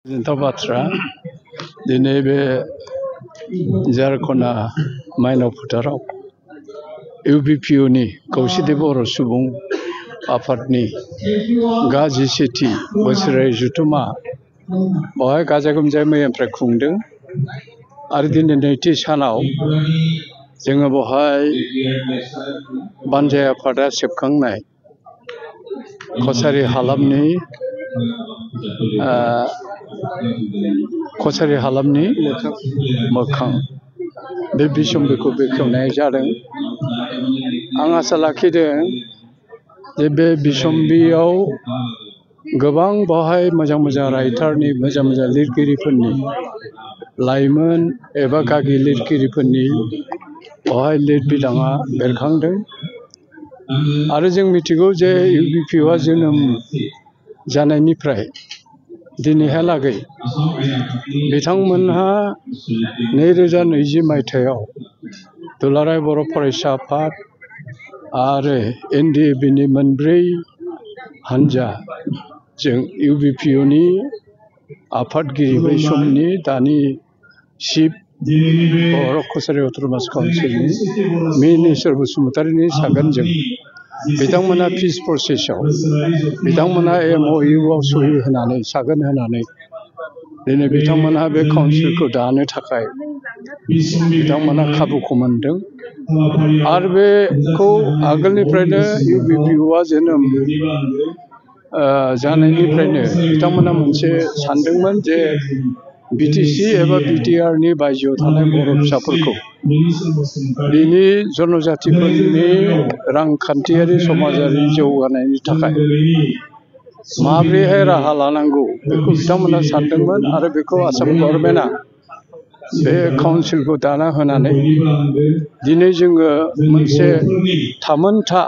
बाथ्रा दिनै बे झारखन्डा माइनाव फोथाराव इउबिपिअनि खौसेथि बर' सुबुं आफादनि गा17थि बोसोरारि जथुम्मा बेवहाय गाजा गोमजायै मैयानिफ्राय खुंदों आरो दिनै नैथि सानाव जोङो बेवहाय बानजाय आफादा सेबखांनाय कछारी हालामनि मोखां बे बिसम्बिखौ बेखेवनाय जादों। आं आसा लाखिदों जे बे बिसम्बियाव गोबां बेवहाय मोजां मोजां राइटारनि मोजां लिरगिरिफोरनि लाइमोन एबा गागि लिरगिरिफोरनि बेवहाय लिरबिदाङा बेरखांदों आरो जों मिथिगौ जे इउबिपिअआ जोनोम जानायनिफ्राय दिनैहालागै बिथांमोनहा 2020 मायथाइयाव दुलाराय बर' फरायसा आफाद आरो एनडिएफबिनि मोनब्रै हानजाजों इउबिपिअनि आफादगिरि बै समनि दानि चिफ बर' कछारी अट'नमास काउन्सिलनि मिनेश्वर बसुमतारीनि सागोनजों बिथांमोना पिस प्रसेसआव बिथांमोना MOUआव सहि होनानै सागोन होनानै दिनै बिथांमोनहा बे काउन्सिलखौ दानो थाखाय बिथांमोना खाबुखौ मोनदों आरो बेखौ आगोलनिफ्रायनो इउबिपिअआ जोनोम जानायनिफ्रायनो बिथांमोना मोनसे सानदोंमोन जे बिटिसि एबा बिटिआरनि बायजोआव थानाय बर' फिसाफोरखौ बिनि जनजातिफोरनि रांखान्थियारि समाजारि जौगानायनि थाखाय माबोरैहाय राहा लानांगौ बेखौ बिथांमोना सानदोंमोन आरो बेखौ आसाम गभर्नमेन्टआ बे काउन्सिलखौ दाना होनानै दिनै जोङो मोनसे थामोनथा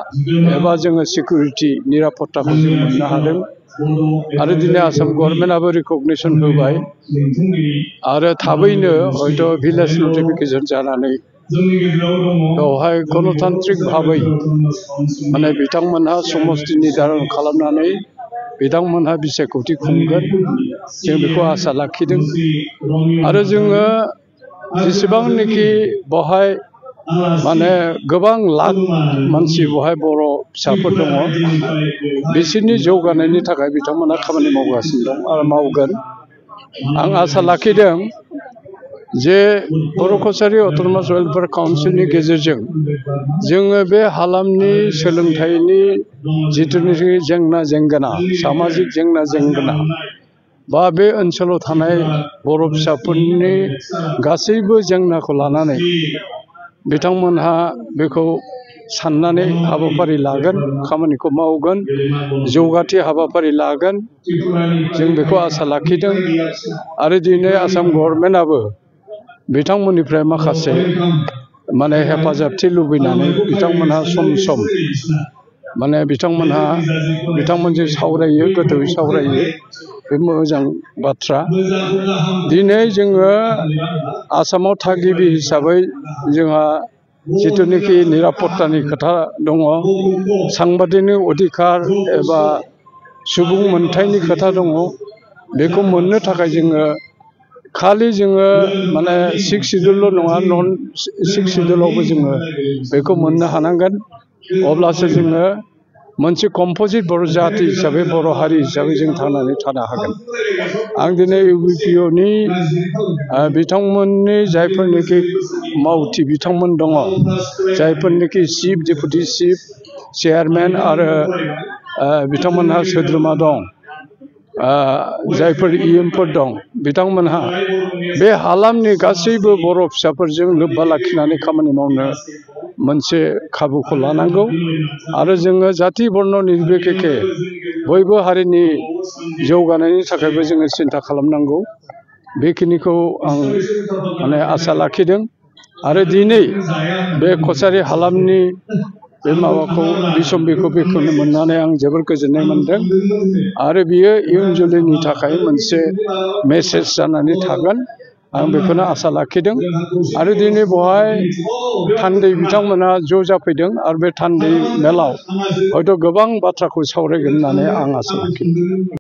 एबा जोङो सिकिउरिटि निरापत्ताखौ जों मोननो हादों आरो दिनै आसाम गभर्नमेन्टआबो रिकगनिसन होबाय आरो थाबैनो हयथ' भिलेज नटिफिकेसन जानानै बेवहाय गणतान्त्रिक भाबै माने बिथांमोनहा समस्ति निर्धारन खालामनानै बिथांमोनहा बिसायख'थि खुंगोन जों बेखौ आसा लाखिदों आरो जोङो जेसेबांनाखि बेवहाय माने गोबां लाख मानसि बेवहाय बर' फिसाफोर दङ बिसोरनि जौगानायनि थाखाय बिथांमोना खामानि मावगासिनो दं आरो मावगोन। आं आसा लाखिदों जे बर' कछारी अट'नमास वेलफेयार काउन्सिलनि गेजेरजों जोङो बे हालामनि सोलोंथाइनि जिथुनिखि जेंना जेंगोना सामाजिक जेंना जेंगोना बा बे ओनसोलाव थानाय बर' फिसाफोरनि गासैबो जेंनाखौ लानानै बिथांमोनहा बेखौ साननानै हाबाफारि लागोन खामानिखौ मावगोन जौगाथि हाबाफारि लागोन जों बेखौ आसा लाखिदों आरो दिनै आसाम गभर्नमेन्टआबो बिथांमोननिफ्राय माखासे माने हेफाजाबथि लुबैनानै बिथांमोनहा सम सम माने बिथांमोनजों सावरायो गोथौयै सावरायो बे मोजां बाथ्रा। दिनै जोङो आसामाव थागिबि हिसाबै जोंहा जिथुनिखि निरापत्तानि खोथा दङ सांबादिकनि अधिकार एबा सुबुं मोनथायनि खोथा दङ बेखौ मोननो थाखाय जोङो खालि जोङो माने 6 सिडुलल' नङा नन 6 सिडुलावबो जोङो बेखौ मोननो हानांगोन अब्लासो जोङो मोनसे कम्पजिट बर' जाति हिसाबै बर' हारि हिसाबै जों थांनानै थानो हागोन। आं दिनै इउबिपिअनि बिथांमोननि जायफोरनिखि मावथि बिथांमोन दङ जायफोरनिखि चिफ डेपुटि चिफ चेयारमेन आरो बिथांमोनहा सोद्रोमा दं जायफोर इएमफोर दं बिथांमोनहा बे हालामनि गासैबो बर' फिसाफोरजों लोब्बा लाखिनानै खामानि मावनो मोनसे खाबुखौ लानांगौ आरो जोङो जाति बर्न निर्बिसेखे बयबो हारिनि जौगानायनि थाखायबो जोङो सिन्था खालामनांगौ बेखिनिखौ आं माने आसा लाखिदों आरो दिनै बे कछारी हालामनि बे माबाखौ बिसम्बिखौ बेखेवनो मोननानै आं जोबोर गोजोननाय मोनदों आरो बियो इयुन जोलैनि थाखाय मोनसे मेसेज जानानै थागोन आं बेखौनो आसा लाखिदों आरो दिनै बेवहाय थान्दै बिथांमोना ज' जाफैदों आरो बे थान्दै मेलाव हयथ' गोबां बाथ्राखौ सावरायगोन होननानै आं आसा लाखिदों।